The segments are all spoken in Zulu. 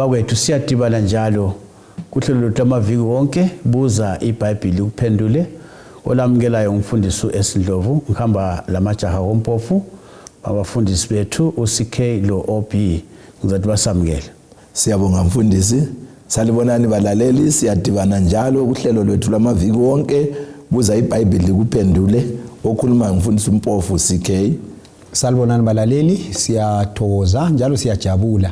Bakwethu siyadibana njalo kuhlelo lwethu amaviki wonke, buza iBhayibhili kuphendule. Olamukelayo ngumfundisi uS Ndlovu, ngihamba lamajaha kompofu, abafundisi bethu uCK lo OB. Ngizathi basamukele. Siyabonga mfundisi. Salibonani balaleli, siyadibana njalo kuhlelo lwethu lwamaviki wonke, buza iBhayibhili likuphendule. Okhuluma ngumfundisi uMpofu CK. Salibonani balaleli, siyathokoza njalo siyajabula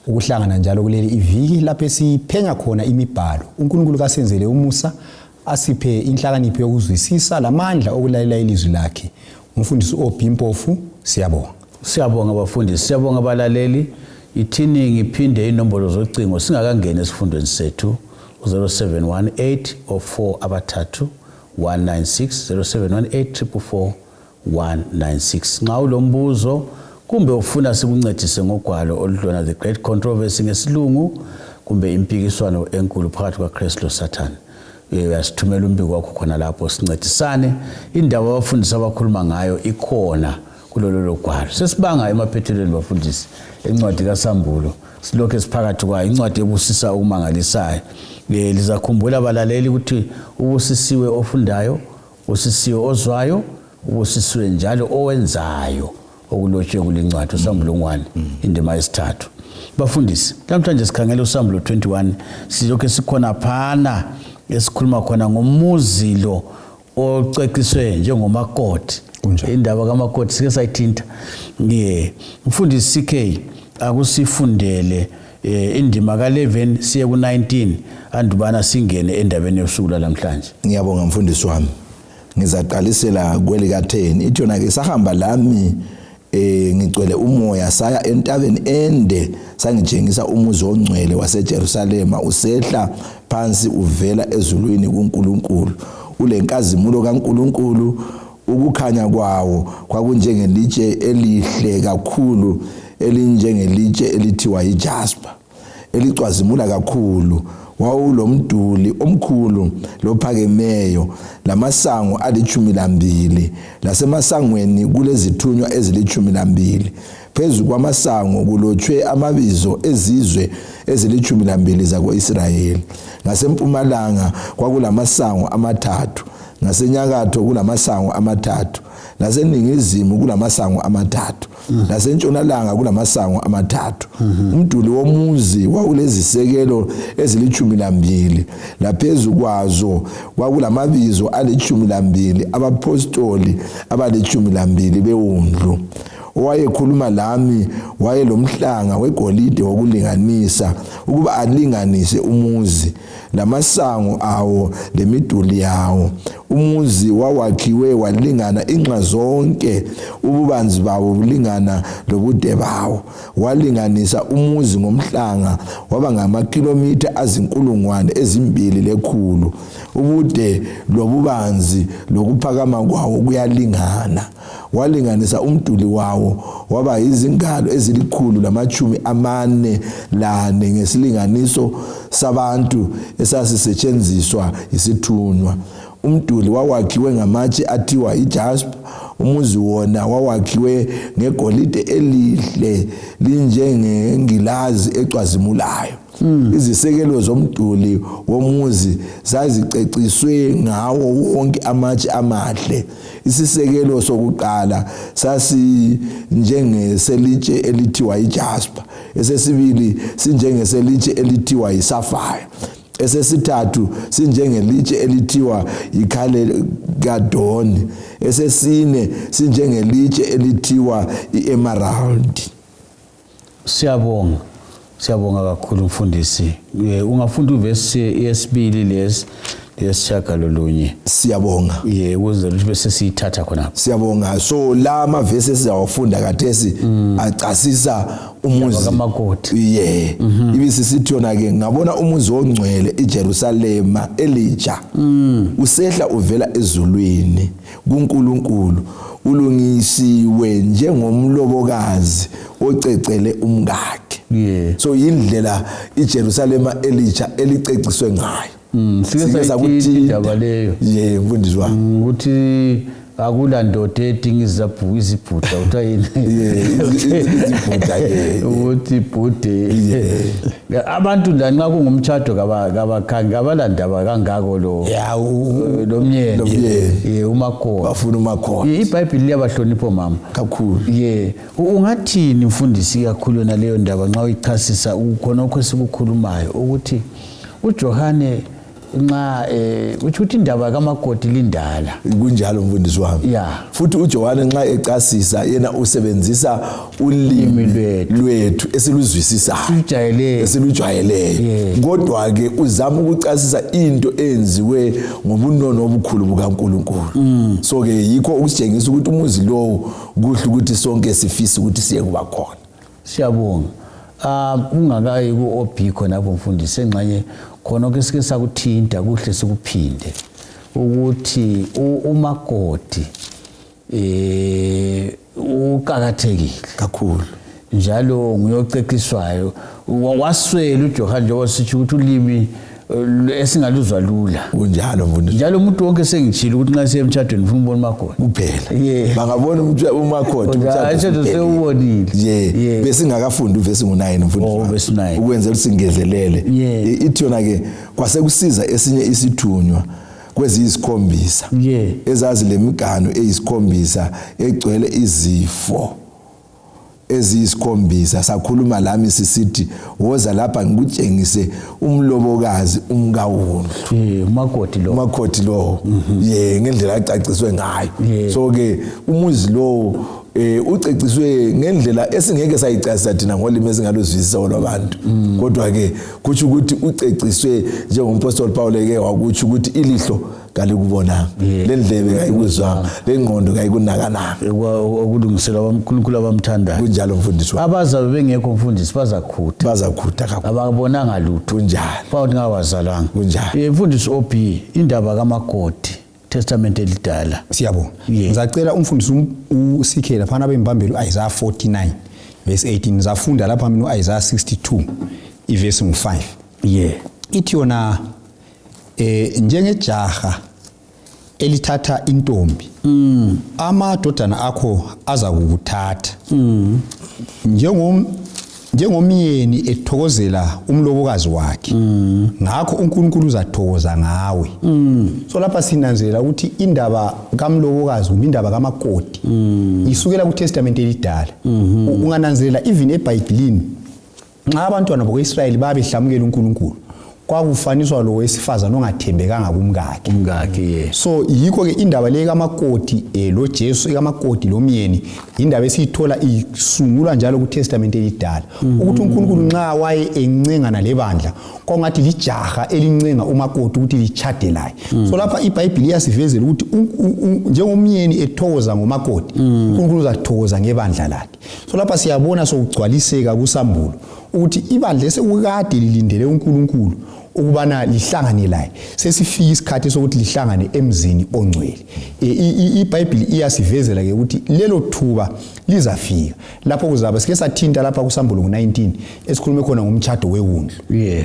ukuhlangana njalo kuleli iviki lapho esiphenya khona imibhalo. uNkulunkulu kasenzele umusa asiphe inhlakanipho yokuzwisisa lamandla okulalela ilizwi lakhe. Umfundisi uOB Mpofu, siyabonga. Siyabonga bafundisi, siyabonga balaleli. Ithini ngiphinde inombolo zocingo singakangeni esifundweni sethu 0718 04 abathathu 196 0718 444 196. Nxa ulombuzo kumbe ufuna sikuncedise ngogwalo oludlona The Great Controversy ngesilungu kumbe impikiswano enkulu phakathi kwaKristu loSathane, uyasithumela umbiko wakho khona lapho sincedisane. Indaba abafundisi abakhuluma ngayo ikhona kulolo gwalo. Sesibanga emaphethelweni bafundisi encwadi kaSambulo, silokhu esiphakathi kwayo, incwadi ebusisa okumangalisayo. Lizakhumbula balaleli ukuthi ubusisiwe ofundayo, ubusisiwe ozwayo, ubusisiwe njalo owenzayo okulotshwe kulencwadi uSambulo 1 indima yesithathu. Bafundisi, namhlanje sikhangela uSambulo 21, silokhu esikhona phana esikhuluma khona ngomuzi lo oceciswe njengomakoti. Indaba kamakoti sike sayithinta. Ye, mfundisi CK, akusifundele indima ka-11 siye ku-19 andubana singene endabeni yosuku lwalamhlanje. Ngiyabonga mfundisi wami. Ngizaqalisela kwelika-10. Ithi yona ke sahamba lami ngigcwele umoya saya entabeni ende, sangitshengisa umuzi ongcwele waseJerusalema usehla phansi uvela ezulwini kuNkulunkulu, ulenkazimulo kaNkulunkulu. Ukukhanya kwawo kwakunjengelitshe elihle kakhulu, elinjengelitshe elithiwa yijaspa, elicwazimula kakhulu. Wawulomduli omkhulu lophakemeyo, lamasango 12, lasemasangweni kulezithunywa ezili-12. Phezu kwamasango kulotshwe amabizo ezizwe ezili-12 zako-Israyeli. Ngasempumalanga kwakulamasango 3, ngasenyakatho kulamasango 3, laseningizimu kulamasango 3, lasentshonalanga kulamasango 3. Umduli womuzi wawulezisekelo ezili-12, laphezu kwazo kwakulamabizo ali-12 abapostoli abali-12 bewundlu. Owayekhuluma lami wayelomhlanga wegolide wokulinganisa, ukuba alinganise umuzi lamasango awo lemiduli yawo. Umuzi wawakhiwe walingana inxa zonke, ububanzi bawo bulingana lobude bawo. Walinganisa umuzi ngomhlanga, waba ngamakhilomitha azinkulungwane 2 100. Ubude lobubanzi lokuphakama kwawo kuyalingana. Walinganisa umduli wawo, waba izingalo ezili-144 ngesilinganiso sabantu esasisetshenziswa yisithunywa. Umduli wawakhiwe ngamatshe athiwa ijaspa, umuzi wona wawakhiwe ngegolide elihle linjengengilazi ecwazimulayo. Izisekelo zomduli womuzi zaziceciswe ngawo wonke amatshe amahle. Isisekelo sokuqala sasinjengeselitshe elithiwa ijaspa, esesibili sinjengeselitshe elithiwa yisafire, esesithathu sinjengelitshe elithiwa yikhalekadoni, esesine sinjengelitshe elithiwa i-emerald. Siyabonga, siyabonga kakhulu mfundisi. Ungafunda uvesi yesibili lesi lesishiyagalolunye. Siyabonga. Ye, ukuze ukuthi bese siyithatha khonapho. Siyabonga. So la mavesi esizawafunda kathesi acasisa umuzi kamakoti. Ye, ibisisithi yona ke, ngabona umuzi ongcwele iJerusalema elitsha usehla uvela ezulwini kuNkulunkulu, ulungisiwe njengomlobokazi ocecele umkakhe. So indlela iJerusalema elitsha eliceciswe ngayo. Sike sayithinta indaba leyo. Ye, mfundisi wami. Ukuthi Akula ndoda edinga izibhuda kuthiwa yini? Izibhuda, ukuthi ibhude. Abantu la nxa kungumtshado kabakhange abalandaba kangako lo lo myeni. Lo myeni. Ye, umakoti. Bafuna umakoti. IBhayibheli liyabahlonipha omama. Kakhulu. Ye, ungathini mfundisi kakhulu yona leyo ndaba nxa uyichasisa khonokho esikukhulumayo ukuthi uJohane nxa utsho ukuthi indaba kamakoti lindala. Kunjalo mfundisi wami. Futhi uJohane nxa ecasisa yena usebenzisa ulimi lwethu esiluzwisisayo, esilujwayeleyo. Kodwa ke uzama ukucasisa into eyenziwe ngobunono obukhulu bukaNkulunkulu. So ke yikho ukusitshengisa ukuthi umuzi lowo kuhle ukuthi sonke sifise ukuthi siye kuba khona. Siyabonga. Ungakayi ku-OB khonapho mfundisi, engxenye khonokho esike sakuthinta kuhle sikuphinde ukuthi umakoti uqakathekile kakhulu njalo nguyoceciswayo. Waswela uJohane njengoba sitsho ukuthi ulimi esingaluzwa lula. Kunjalo mfundisi. Njalo umuntu wonke sengitshilo ukuthi nxa siye emtshadweni ufuna ukubona umakoti kuphela. Bangabona umakoti umtshado sewubonile. Besingakafundi uvesi ngo9 mfundisi. Ukwenzela ukuthi singezelele. Ithi yona ke kwasekusiza esinye isithunywa kweziyisikhombisa ezazi lemigano eyisikhombisa egcwele izifo eziyisikhombisa, sakhuluma lami sisithi woza lapha ngikutshengise umlobokazi umkawundlu. Umakoti lo. Umakoti lo. Ngendlela acaciswe ngayo. So ke umuzi lo uceciswe ngendlela esingeke sayicacisa thina ngolimi esingaluzwisisa olwabantu. Kodwa ke kutsho ukuthi uceciswe njengompostoli Paul ke wakutsho ukuthi ilihlo kalikubonanga, lendlebe kayikuzwanga, lengqondo kayikunakananga. Okulungisela uNkulunkulu abamthandayo. Kunjalo mfundisi wami. Abazabe bengekho mfundisi bazakhutha. Bazakhutha kakhulu. Ababonanga lutho. Kunjalo. Bawuthi ngawazalanga. Kunjalo. Mfundisi OB, indaba kamakoti, Testament elidala. Siyabonga. Ngizacela umfundisi uCK lapha abembambele uIsaiah 49 verse 18. Ngizafunda lapha mina uIsaiah 62 iverse ngu5. Ithi yona njengejaha elithatha intombi, amadodana akho azakukuthatha. Njengomyeni ethokozela umlobokazi wakhe, ngakho uNkulunkulu uzathokoza ngawe. So lapha sinanzelela ukuthi indaba kamlobokazi kumbe indaba kamakoti isukela kuTestament elidala. Ungananzelela even eBhayibhelini nxa abantwana bakwa-Israyeli babehlamukela uNkulunkulu, kwakufaniswa lo wesifazana ongathembekanga kumkakhe. Umkakhe. So yikho ke indaba le kamakoti lo Jesu ekamakoti lomyeni, indaba esiyithola isungulwa njalo kuTestament elidala. Ukuthi uNkulunkulu nxa waye encengana lebandla kwakungathi lijaha elincenga umakoti ukuthi lichade laye. So lapha iBhayibheli iyasivezela ukuthi njengomyeni ethokoza ngomakoti, uNkulunkulu uzathokoza ngebandla lakhe. So lapha siyabona sokugcwaliseka kusambulo ukuthi ibandla esekukade lilindele uNkulunkulu ukubana lihlangane laye, sesifika isikhathi sokuthi lihlangane emzini ongcwele. iBhayibheli iyasivezela ke ukuthi lelo thuba lizafika lapho kuzaba sike sathinta lapha kusambulo ngo19 esikhulume khona ngomtshado wewundlu,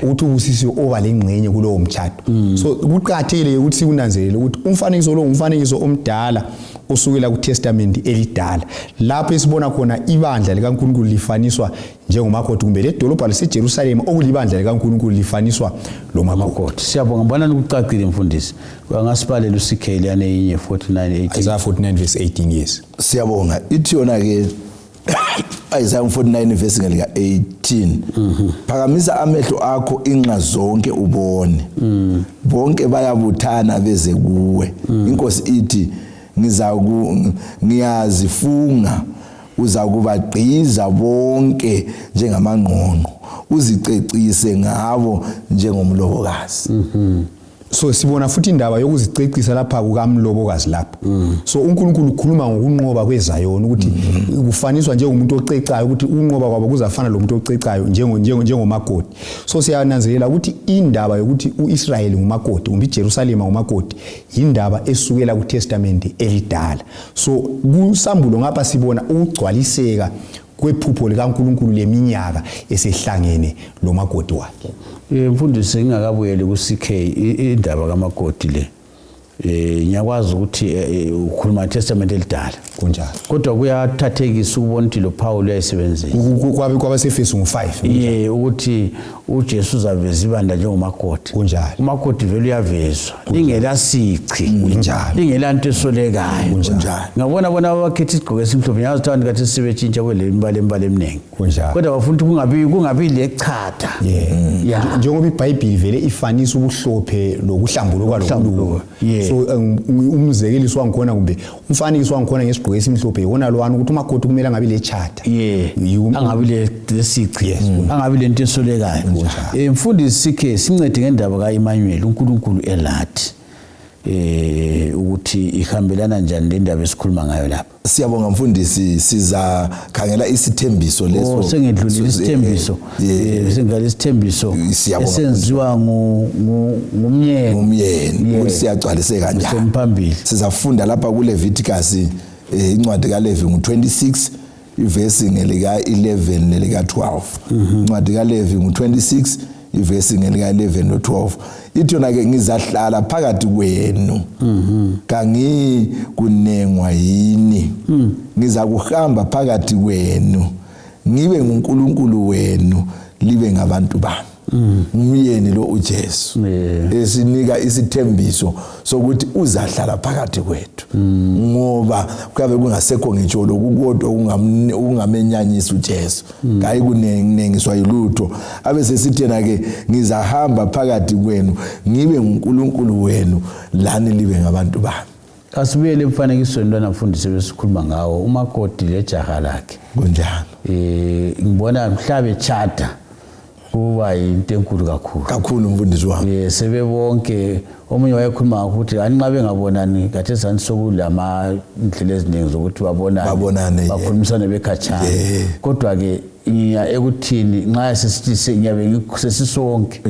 ukuthi ubusisiwe oba lengxenye kulowo mtshado. So kuqakathekile ukuthi sikunanzelele ukuthi umfanekiso lo umfanekiso omdala osukela kuTestament elidala, lapho esibona khona ibandla likaNkulunkulu lifaniswa njengomakoti, kumbe ledolobha laseJerusalema okulibandla likaNkulunkulu lifaniswa lomakoti. Siyabonga, mbona kucacile mfundisi. Angasibalela uCK liyane yinye 49:18. Isaiah 49 verse 18. Yes. Siyabonga. Ithi yona ke Isaiah 49 verse ngelika 18. Phakamisa amehlo akho inxa zonke ubone. Bonke bayabuthana beze kuwe. Inkosi ithi ngiyazifunga uzakubagqiza bonke njengamangqongqo, uzicecise ngabo njengomlobokazi. So sibona futhi indaba yokuzicecisa lapha kukamlobokazi lapha. So uNkulunkulu ukhuluma ngokunqoba kweZayoni ukuthi kufaniswa njengomuntu ocecayo, ukuthi ukunqoba kwabo kuzafana lomuntu ocecayo njengomakoti. So siyananzelela ukuthi indaba yokuthi uIsrayeli ngumakoti kumbe iJerusalema ngumakoti indaba esukela kuTestament elidala. So kusambulo ngapha sibona ukugcwaliseka kwephupho likaNkulunkulu leminyaka esehlangene lomakoti wakhe. Mfundisi, ngingakabuyeli ku-CK, indaba kamakoti le. Ngiyakwazi ukuthi ukhuluma Testament elidala. Kunjalo. Kodwa kuyathathekisa ukubona ukuthi lo Paul uyayisebenzisa. KwabaseEfesu ngu-5. Ye, ukuthi uJesu uzaveza ibandla njengomakoti. Kunjalo. Umakoti vele uyavezwa. Lingela sici. Kunjalo. Lingela nto esolekayo. Kunjalo. Ngabona bona abakhetha isigqoko esimhlophe ngiyazi ukuthi abantu kathi sebetshintsha kwele imibala imibala eminingi. Kunjalo. Kodwa bafuna ukuthi kungabi lechatha. Yeah. Yeah. Njengoba iBhayibheli vele ifanisa ubuhlophe lokuhlambuluka lokulunga. Yeah. So umzekeliso wangikhona kumbe umfanekiso wangikhona ngesigqoko esimhlophe yona lwana ukuthi umakoti kumele angabi lechatha. Yeah. Angabi lesici. Angabi lento esolekayo. Mfundisi CK sincede ngendaba kaEmmanuel uNkulunkulu elathi. Ukuthi ihambelana njani le ndaba esikhuluma ngayo lapha. Siyabonga mfundisi, sizakhangela isithembiso leso. Sengedlulile isithembiso. Sengedlulile isithembiso esenziwa ngumyeni. Ngumyeni ukuthi siyagcwaliseka kanjani. Semphambili. Sizafunda lapha kuLeviticus, incwadi kaLevi ngu26 ivesi ngelika 11 nelika 12. Incwadi kaLevi ngu26 ivesi ngelika 11 no 12. Ithi yona ke ngizahlala phakathi kwenu. Kangi kunengwa yini. Ngizakuhamba phakathi kwenu. Ngibe nguNkulunkulu wenu, libe ngabantu bami. Umyeni lo uJesu esinika isithembiso sokuthi uzahlala phakathi kwethu. Ngoba kuyabe kungasekho ngitsho lokukodwa okungamenyanyisa uJesu. Kayi kunengiswa yilutho. Abe sesithena ke ngizahamba phakathi kwenu, ngibe nguNkulunkulu wenu, lani libe ngabantu bami. Asibuyele emfanekisweni lwana mfundisi besikhuluma ngawo, umakoti lejaha lakhe. Kunjalo. Ngibona mhlabe chata kuba into enkulu kakhulu. Kakhulu mfundisi wami. Sebebonke omunye wayekhuluma ukuthi anxa bengabonani khathesi anisokulama indlela eziningi zokuthi babonane, bakhulumisane bekhatshana. Kodwa ke ngiya ekuthini nxa sesithi ngiyabe sesisonke.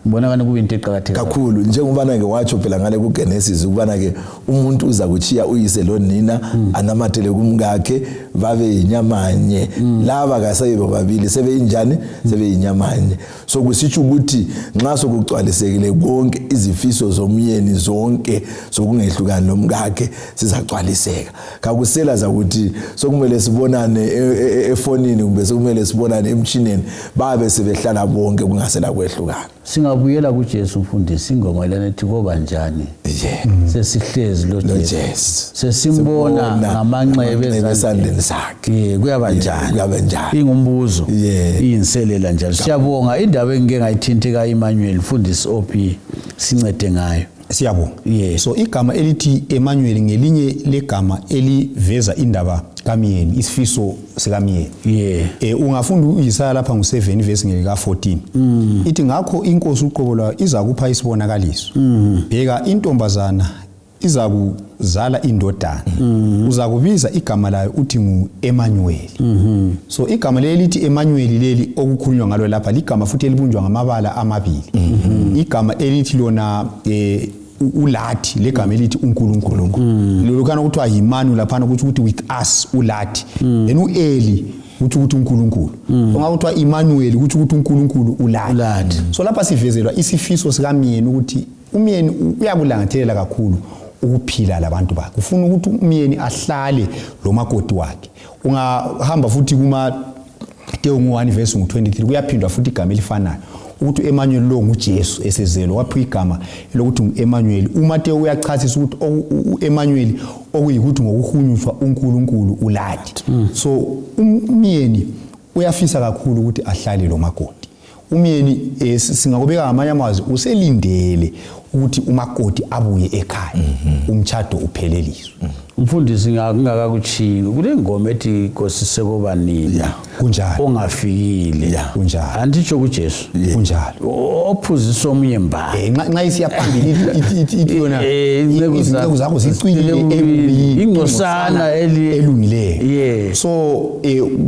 Ngibona ngani kuba into eqakatheke kakhulu. Njengobana ke watsho phela ngale kuGenesis ukubana ke umuntu uza kuchiya uyise lonina anamathele kumkakhe babe yinyamanye. Laba kaseyibo babili sebeyinjani, sebeyinyamanye. So kusitsho ukuthi nxa sokugcwalisekile konke izifiso zomyeni zonke sokungehlukani nomkakhe sizagcwaliseka. Kakusela zakuthi sokumele sibonane efonini kumbe sokumele sibonane emtshineni, babe sebehlala bonke kungasela kwehlukana. Singabuyela kuJesu mfundisi, ingoma lena ethi koba njani. Sesihlezi lo Jesu. Sesimbona ngamanxeba esandleni sakhe. Kuyaba njani? Kuyaba njani? Ingumbuzo. Iyinselela njalo. Siyabonga indaba engike ngayithinta kaEmmanuel mfundisi OP sincede ngayo. Siyabonga. So igama elithi Emmanuel ngelinye legama eliveza indaba kamyeni, isifiso sikamyeni. Ungafunda uIsaya lapha ngu7 verse ngelika 14. Ithi ngakho inkosi uqobo lwayo izakupha isibonakaliso. Bheka intombazana izakuzala indodana. Uzakubiza igama layo uthi nguEmmanuel. So igama leli lithi Emmanuel leli okukhulunywa ngalo lapha ligama futhi elibunjwa ngamabala amabili. Igama elithi lona ulathi, legama elithi uNkulunkulu. Lolukhana kuthiwa yiManu laphana kuthi ukuthi with us ulathi. Then uEli kuthi ukuthi uNkulunkulu. Ngoba kuthiwa Emmanuel kuthi ukuthi uNkulunkulu ulathi. So lapha sivezelwa isifiso sikamyeni ukuthi umyeni uyakulangathelela kakhulu ukuphila labantu bakhe. Ufuna ukuthi umyeni ahlale lomakoti wakhe. Ungahamba futhi kuma Mateyu ngu-1 verse ngu-23 kuyaphindwa futhi igama elifanayo ukuthi uEmmanuel lo nguJesu esezelwe, waphiwa igama lokuthi nguEmmanuel. UMateyu uyachasisa ukuthi uEmmanuel okuyikuthi ngokuhunyushwa uNkulunkulu ulathi. So umyeni uyafisa kakhulu ukuthi ahlale lomakoti. Umyeni singakubeka ngamanye amazwi uselindele ukuthi umakoti abuye ekhaya, umtshado upheleliswe. Mfundisi ngingakakutshiyi kule ngoma ethi Nkosi sekuba nini. Kunjalo. Ongafikile. Kunjalo. Anditsho kuJesu. Kunjalo. Ophuzisa omunye mbala. Nxa isiya phambili ithi yona izinceku zakho zicwilile ebubini. Ingcosana elungileyo. So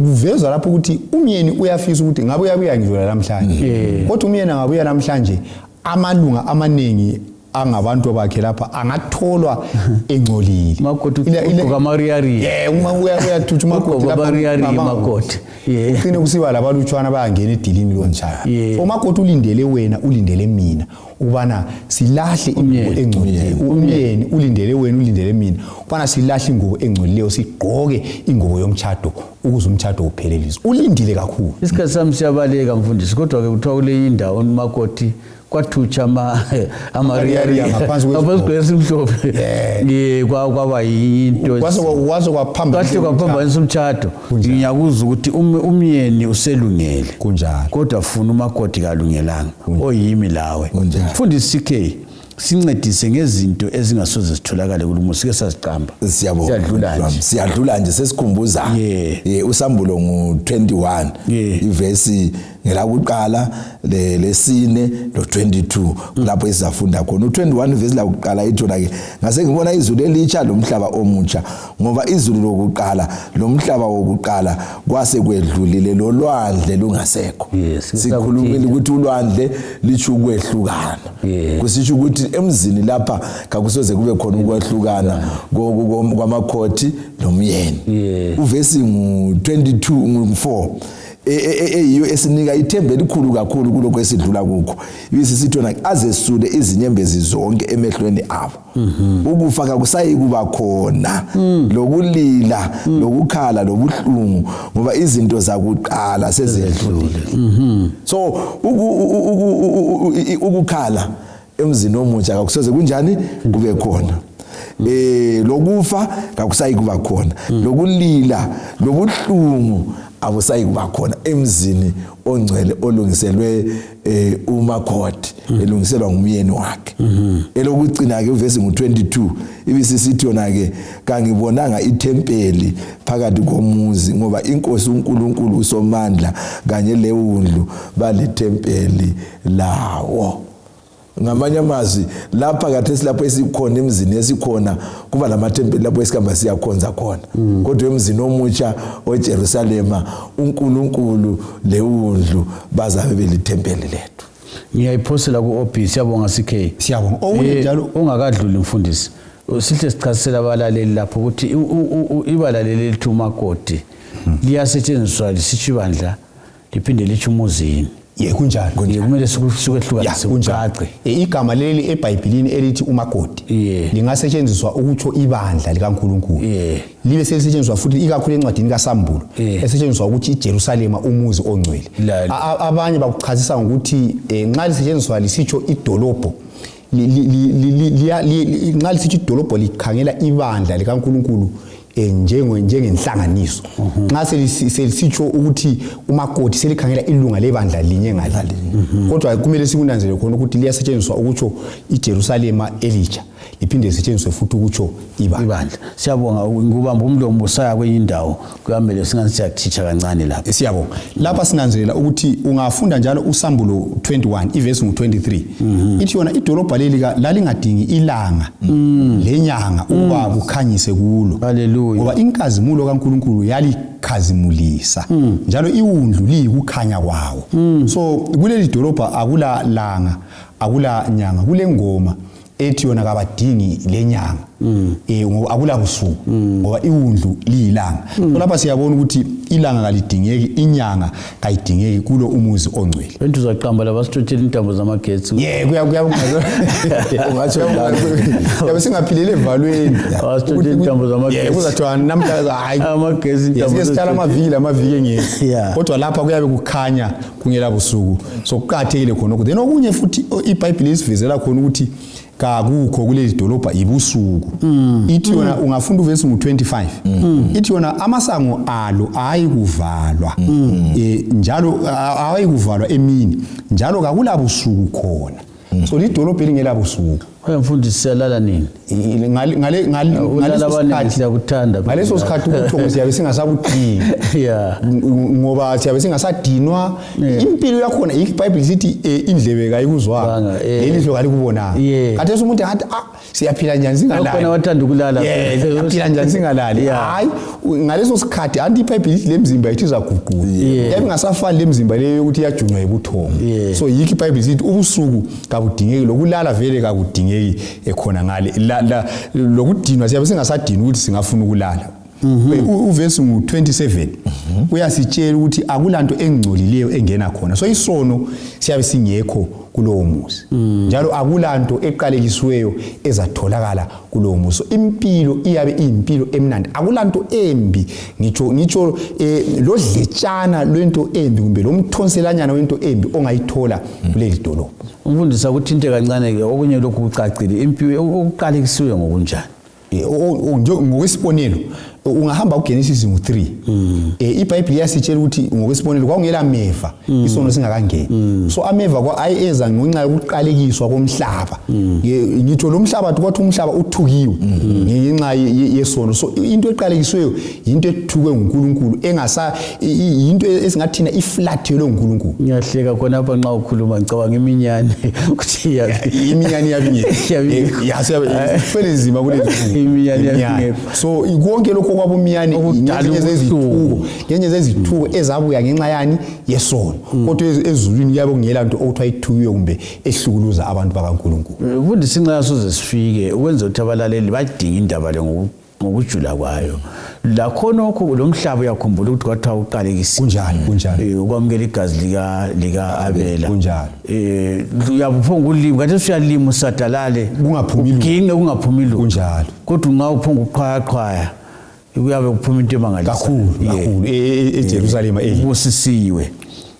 kuvezwa lapho ukuthi umyeni uyafisa ukuthi ngabe uyabuya ngidlula namhlanje. Kodwa umyeni angabuya namhlanje amalunga amaningi angabantu bakhe lapha angatholwa engcolile. Makoti ugqoka amariyariya. Yeah, uma uyathutsha umakoti lapha amariyariya makoti. Yeah. Ucine kusiba labalutshwana bayangena edilini lonjalo. So umakoti ulindele wena, ulindele mina ukubana silahle ingubo engcolileyo. Umyeni ulindele wena, ulindele mina ukubana silahle ingubo engcolileyo, sigqoke ingubo yomtshado ukuze umtshado upheleliswe. Ulindile kakhulu. Isikhathi sami siyabaleka mfundisi, kodwa ke kuthiwa kule indawo umakoti kwathutsha amariyariya ngaphansi kwesimhlophe, kwaba yinto kwaze kwaphambanisa umtshado. Ngiyakuzwa ukuthi umyeni uselungele, kunjalo, kodwa funa umakoti kalungelanga, oyimi lawe. Mfundisi CK, sincedise ngezinto ezingasoze zitholakale kulumuzi, sike saziqamba. Siyadlula nje, siyadlula nje, sesikhumbuza. Usambulo ngu-21 ivesi ngelakuqala lesine lo-22 lapho esizafunda khona. U-21 ivesi lakuqala ithona ke, ngase ngibona izulu elitsha lomhlaba omutsha, ngoba izulu lokuqala lomhlaba wokuqala kwase kwedlulile, lolwandle lungasekho. Sikhulumile ukuthi ulwandle litsho ukwehlukana, kusitsho ukuthi emzini lapha kakusoze kube khona ukwehlukana kwamakoti nomyeni. Uvesi ngu-22 ngu-4 eyiyo esinika ithemba elikhulu kakhulu kulokho esidlula kukho. Ibisisithi azesule izinyembezi zonke emehlweni abo. Ukufa kakusayi kuba khona, lokulila, lokukhala, lobuhlungu, ngoba izinto zakuqala sezedlulile. So ukukhala emzini omutsha kakusoze kunjani kube khona. Lokufa kakusayi kuba khona, lokulila, lobuhlungu abusayi kuba khona emzini ongcwele olungiselwe umakoti, elungiselwa ngumyeni wakhe. Elokugcina ke uvesi ngu-22 ibisisithi yona ke, kangibonanga ithempeli phakathi komuzi, ngoba inkosi uNkulunkulu usomandla kanye lewundlu balithempeli lawo. Ngamanye amazwi lapha kathesi lapho esikhona emzini esikhona kuba lamathempeli lapho esihamba siyakhonza khona, kodwa emzini omutsha oJerusalema uNkulunkulu lewundlu bazabe belithempeli lethu. Ngiyayiphosela ku-OB. Siyabonga CK. Siyabonga. Okunye njalo ungakadluli mfundisi, sihle sichasisela abalaleli lapho ukuthi ibala leli lithi umakoti liyasetshenziswa lisitsho ibandla, liphinde litsho umuzini. Ye, kunjalo. Kumele sikwehlukanise kucace. Igama leli eBhayibhelini elithi umakoti lingasetshenziswa ukutsho ibandla likaNkulunkulu. Libe selisetshenziswa futhi ikakhulu encwadini kaSambulo, esetshenziswa ukuthi iJerusalema umuzi ongcwele. Abanye bakuchazisa ngokuthi nxa lisetshenziswa lisitsho idolobho, nxa lisitsho idolobho likhangela ibandla likaNkulunkulu njengenhlanganiso. Nxa selisitsho ukuthi umakoti selikhangela ilunga lebandla linye ngalinye. Kodwa kumele sikunanzelele khona ukuthi liyasetshenziswa ukutsho iJerusalema elitsha, liphinde lisetshenziswe futhi ukutsho ibandla. Siyabonga, ngubamba umlomo usaya kwenye indawo, kuyamele singani siyathitsha kancane lapha. Siyabonga. Lapha sinanzelela ukuthi ungafunda njalo uSambulo 21 ivesi ngu-23, ithi yona idolobha leli lalingadingi ilanga lenyanga ukuba kukhanyise kulo. Haleluya. Ngoba inkazimulo kaNkulunkulu yalikhazimulisa, njalo iwundlu liyikukhanya kwawo. So kuleli dolobha akula langa, akula nyanga, kule ngoma ethi yona kabadingi lenyanga, ngoba akula busuku, ngoba iwundlu liyilanga. So lapha siyabona ukuthi ilanga kalidingeki, inyanga kayidingeki kulo umuzi ongcwele. Wena uzaqamba laba sitshotshela intambo zamagetsi. Ye, kuya ungatsho yabe singaphilele evalweni. Awasitshotshela intambo zamagetsi. Ye, kuzathiwa namhla hayi amagetsi intambo. Sike sihlala amaviki lamaviki engekho. Kodwa lapha kuyabe kukhanya kungela busuku. So kuqakathekile khona lokho. Then okunye futhi iBhayibheli isivezela khona ukuthi kakukho kuleli dolobha ibusuku. Ithi yona ungafunda uvesi ngu-25, ithi yona amasango alo ayikuvalwa, njalo ayikuvalwa emini, njalo kakula busuku khona. So lidolobha elingela busuku. Mfundisi, siyalala nini? Ngaleso sikhathi ubuthongo siyabe singasabudingi, ngoba siyabe singasadinwa. Impilo yakhona iBhayibheli sithi indlebe kayikuzwanga, lelihlo kalikubonanga. Khathesi umuntu angathi siyaphila njani singalali? Khona wathanda ukulala. Siyaphila njani singalali? Hayi, ngaleso sikhathi anti iBhayibheli ithi lemzimba yethu izaguquka. Yabe ingasafani lemzimba leyo yokuthi iyajunywa yibuthongo. So yikho iBhayibheli sithi ubusuku kabudingeki, lokulala vele kakudingeki. awudingeki ekhona ngale la lokudinwa siyabe singasadini ukuthi singafuna ukulala. Uvesi ngu-27 uyasitshela ukuthi akulanto engcolileyo engena khona, so isono siyabe singekho kulowo muzi, njalo akulanto eqalekisiweyo ezatholakala kulowo muzi. So impilo iyabe iyimpilo emnandi, akulanto embi, ngitsho lodletshana lwento embi kumbe lomthonselanyana wento embi ongayithola kuleli dolobho. Umfundisi, akuthinte kancane-ke okunye lokhu kucacile, impilo okuqalekisiwe ngokunjani? Ngokwesibonelo ungahamba kuGenesis ngu-3, iBhayibhili iyasitshela ukuthi ngokwesibonelo kwakungela meva isono singakangeni. So ameva ayeza ngenxa yokuqalekiswa komhlaba. Ngitsho lo mhlaba kwathi umhlaba uthukiwe ngenxa yesono. So into eqalekisiweyo yinto ethukwe nguNkulunkulu, engasa yinto esingathina iflathelwe nguNkulunkulu. Ngiyahleka khonapha nxa ukhuluma, ngicabanga iminyane ukuthi iminyane yabingekho, yasifele nzima kulezi iminyane yabingekho. So konke lokho kwabumiyane ngenye zezithuko ezabuya ngenxa yani yesono. Kodwa ezulwini kuyabe kungela nto okuthiwa ithukiwe kumbe ehlukuluza abantu bakaNkulunkulu. Mfundisi, inxa soze sifike ukwenza ukuthi abalaleli badinge indaba le ngokujula kwayo, lakhonokho lo mhlaba uyakhumbula ukuthi kwathiwa uqalekisiwe. Kunjalo, kunjalo. Ukwamukela igazi lika Abela. Kunjalo. Uyaphonga ulimi kathi usuyalima usadalale, kungaphumi lutho. Uginqe kungaphumi lutho. Kunjalo. Kodwa unga uphonga uqhwaya kuyabe kuphuma into emangalisayo kakhulu, kakhulu eJerusalema eli busisiwe,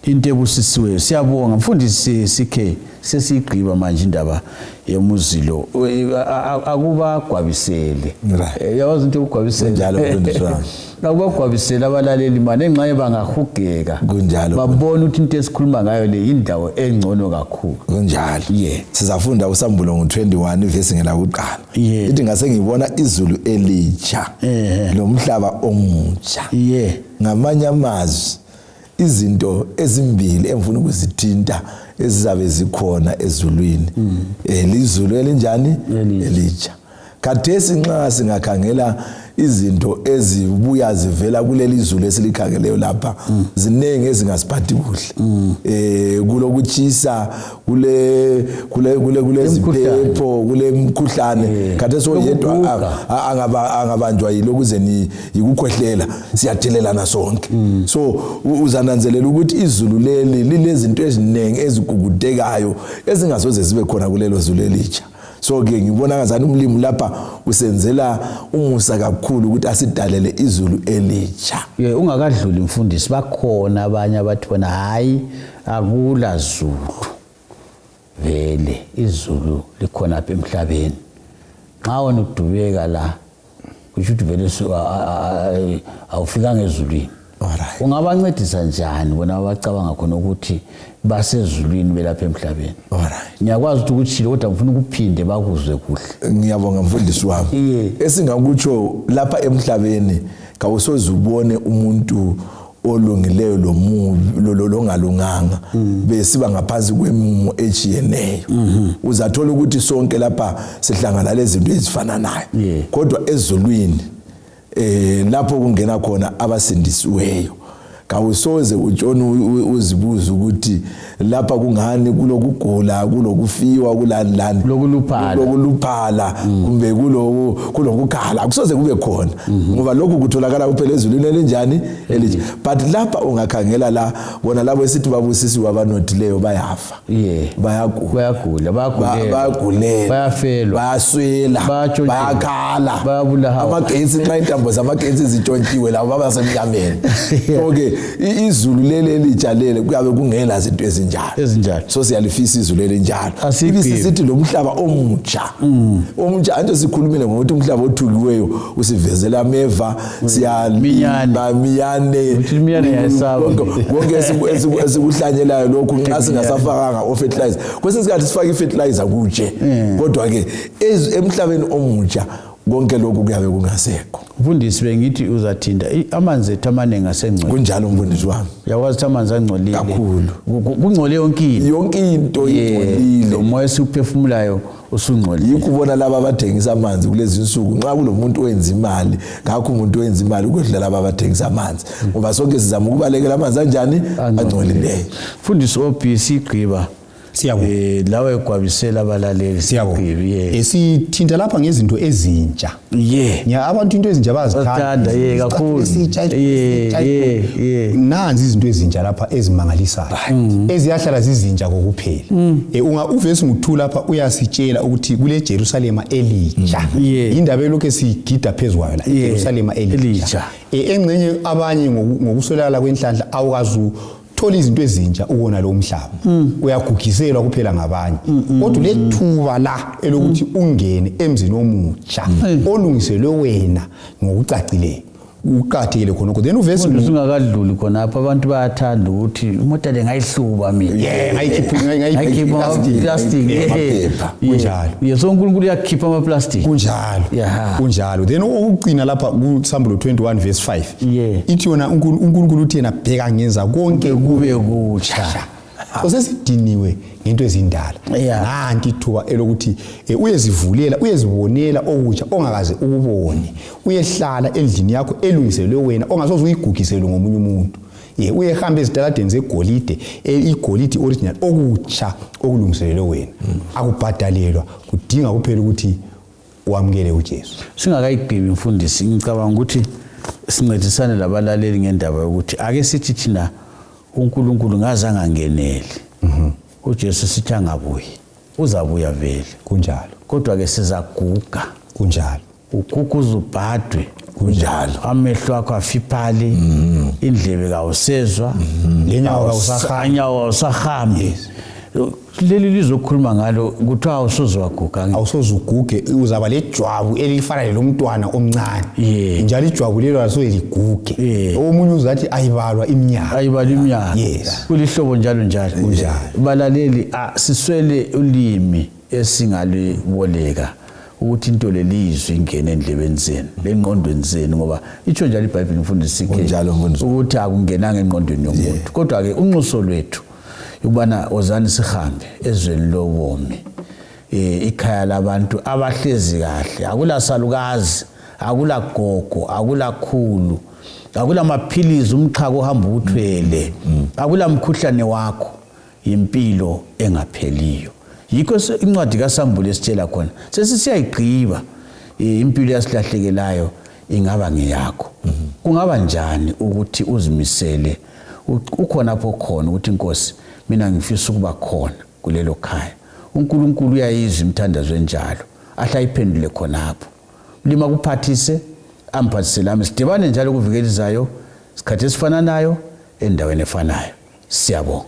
into ebusisiweyo. Siyabonga mfundisi CK, sesiyigqiba manje indaba yemuzilo. Akubagwabisele, yawazi into yokugwabisela. Kunjalo, mfundisi wami. Akubagwabisele abalaleli mane engxenye bangahugeka, Kunjalo. babone ukuthi into esikhuluma ngayo le yindawo engcono kakhulu. Kunjalo. Sizafunda uSambulo ngo-21 ivesi ngelakuqala. Ithi ngase ngibona izulu elitsha lomhlaba omutsha. Ngamanye amazwi, izinto ezimbili engifuna ukuzithinta ezizabe zikhona ezulwini, lizulu elinjani? Elitsha. Khathesi nxa singakhangela izinto ezibuya zivela kuleli zulu esilikhangeleyo lapha, ziningi ezingasiphathi kuhle. Kulokutshisa, kule kule kule kuleziphepho, kule mkhuhlane. Khathesi oyedwa angabanjwa yilokuze ni yikukhwehlela, siyathelelana sonke. So uzananzelela ukuthi izulu leli lilezinto eziningi ezigugudekayo ezingasoze zibe khona kulelo zulu elitsha. So ke ngibona ngazani umlimi lapha usenzela umusa kakhulu ukuthi asidalele izulu elitsha. Ungakadluli mfundisi, bakhona abanye abathi bona hayi akula zulu vele, izulu likhona apha emhlabeni. Nxa wena udubeka la kusho ukuthi vele awufikanga ezulwini. Ungabancedisa njani bona abacabanga khona ukuthi basezulwini belapha emhlabeni? Ngiyakwazi ukuthi ukutshile, kodwa ngifuna ukuphinde bakuzwe kuhle. Ngiyabonga mfundisi wami. Esingakutsho lapha emhlabeni, kawusoze ubone umuntu olungileyo lomubi longalunganga besiba ngaphansi kwemumo etshiyeneyo. Uzathola ukuthi sonke lapha sihlangana lezinto ezifananayo, kodwa ezulwini lapho kungena khona abasindisiweyo, kawusoze utshone uzibuze ukuthi lapha kungani kulokugula, kulokufiwa, kulani lani, lokuluphala, kumbe kulokukhala. Akusoze kube khona, ngoba lokhu kutholakala kuphela ezulwini elinjani? Elitsha. But lapha ungakhangela la, bona labo esithi babusisiwe abanothileyo bayafa, bayagula, bayagulela, bayafelwa, bayaswela, bayakhala, amagetsi, nxa intambo zamagetsi zitshontshiwe labo babasemnyameni. So-ke izulu leli elitsha lele kuyabe kungela zinto ezinjalo ezinjalo. So siyalifisa izulu elinjalo. Ibisisithi lo mhlaba omutsha, omutsha anto sikhulumile ngokuthi umhlaba othukiweyo usivezela ameva, siyamiyane, konke esikuhlanyelayo lokhu nxa singasafakanga o-fertilizer, kwesinye isikhathi sifake i-fertilizer kutshe, kodwa-ke emhlabeni omutsha konke lokhu kuyabe kungasekho. Mfundisi, bengithi uzathinta amanzi ethu amaningi asengcolile. Kunjalo mfundisi wami. Uyakwazi ukuthi amanzi angcolile kakhulu. Kungcole yonke into. Yonke into ingcolile. Lo moya esiwuphefumulayo usungcolile. Yikho ubona laba abathengisa amanzi kulezi insuku, nxa kulomuntu owenza imali, ngakho umuntu owenza imali ukwedlula laba abathengisa amanzi, ngoba sonke sizama ukubalekela amanzi anjani? Angcolileyo. Mfundisi OB, sigqiba. Siyabonga. Eh lawe gwabisela abalaleli. Siyabonga. Yeah. Esithinta lapha ngezinto ezintsha. Yeah. Nya abantu into ezintsha Bazithanda, bazithanda. yeah, kakhulu. Esitsha, Yeah, esitsha. yeah, yeah. Nanzi izinto ezintsha lapha ezimangalisayo. Eziyahlala zizintsha kokuphela. Eh unga uvesi ngu2 lapha uyasitshela ukuthi kule Jerusalema elitsha. Yeah. Indaba elokhu esigida phezukwayo la Yeah. Jerusalema elitsha. Elitsha. Eh engxenye abanye ngokuswelakala kwenhlanhla awukazu thola izinto ezintsha ukona lo mhlaba uyagugiselwa kuphela ngabanye kodwa lethuba la elokuthi ungene emzini omutsha olungiselwe wena ngokucacileyo uqathekile khonokho then uvesi Mfundisi ungakadluli khonapho abantu bayathanda ukuthi imota le ngayihluba mina. Yeah, ngayikhipha Ngayikhipha ama-plastic. Yeah, yeah. amaphepha. Yeah. Kunjalo. Yeah, so uNkulunkulu uyakhipha ama-plastic. Kunjalo. Yeah. Kunjalo. Then okugcina lapha kuSambulo 21 verse 5. Yeah. Ithi yona uNkulunkulu uthi yena bheka ngenza konke Kube kutsha. So sesidiniwe ngento ezindala. Yeah. Nanti ithuba elokuthi uyezivulela uyezibonela okutsha ongakaze ukubone. Uyehlala endlini yakho elungiselwe wena ongasoze uyigugiselwe ngomunye umuntu. Ye uyehamba ezitaladeni zegolide igolide original okutsha okulungiselelwe wena. Akubhadalelwa kudinga kuphela ukuthi wamukele uJesu. Singakayigqibi mfundisi ngicabanga ukuthi sincedisane labalaleli ngendaba yokuthi ake sithi thina uNkulunkulu ngaze angangeneli. uJesu sithi angabuyi. Uzabuya vele. Kunjalo. Kodwa ke sizaguga. Kunjalo. Uguga uzubhadwe. Kunjalo. Amehlo akho afiphale, indlebe kawusezwa, Lenyawo kawusahambi. Inyawo kawusahambi. Leli lizokhuluma ngalo kuthiwa awusoze waguga. Awusoze uguge uzaba lejwabu elifana lelomntwana omncane. Yeah. Njalo ijwabu lelo alisoze liguge. Yeah. Omunye uzathi ayibalwa iminyaka. Ayibalwa iminyaka. Yes. Kulihlobo njalo njalo. Kunjalo. Balaleli siswele ulimi esingaliboleka ukuthi into lelizwi ingene endlebeni zenu lengqondweni zenu ngoba itsho njalo iBhayibheli mfundisi ke Kunjalo, mfundisi. ukuthi akungenanga engqondweni yomuntu. Kodwa ke unxuso lwethu ukubana ozani sihambe ezweni lobomi ikhaya labantu abahlezi kahle akula salukazi akula gogo akula khulu akula maphilisi umxhako ohamba uthwele akula mkhuhlane wakho impilo engapheliyo. Yikho incwadi kaSambulo esitshela khona sesisiyayigqiba impilo yasilahlekelayo ingaba ngeyakho. Kungaba njani ukuthi uzimisele ukhona apho khona ukuthi Nkosi mina ngifisa ukuba khona kulelo khaya. uNkulunkulu uyayizwa imithandazo enjalo ahle ayiphendule khonapho. Lima kuphathise amphathise lami sidibane njalo kuvikelizayo isikhathi esifananayo endaweni efanayo. Siyabonga.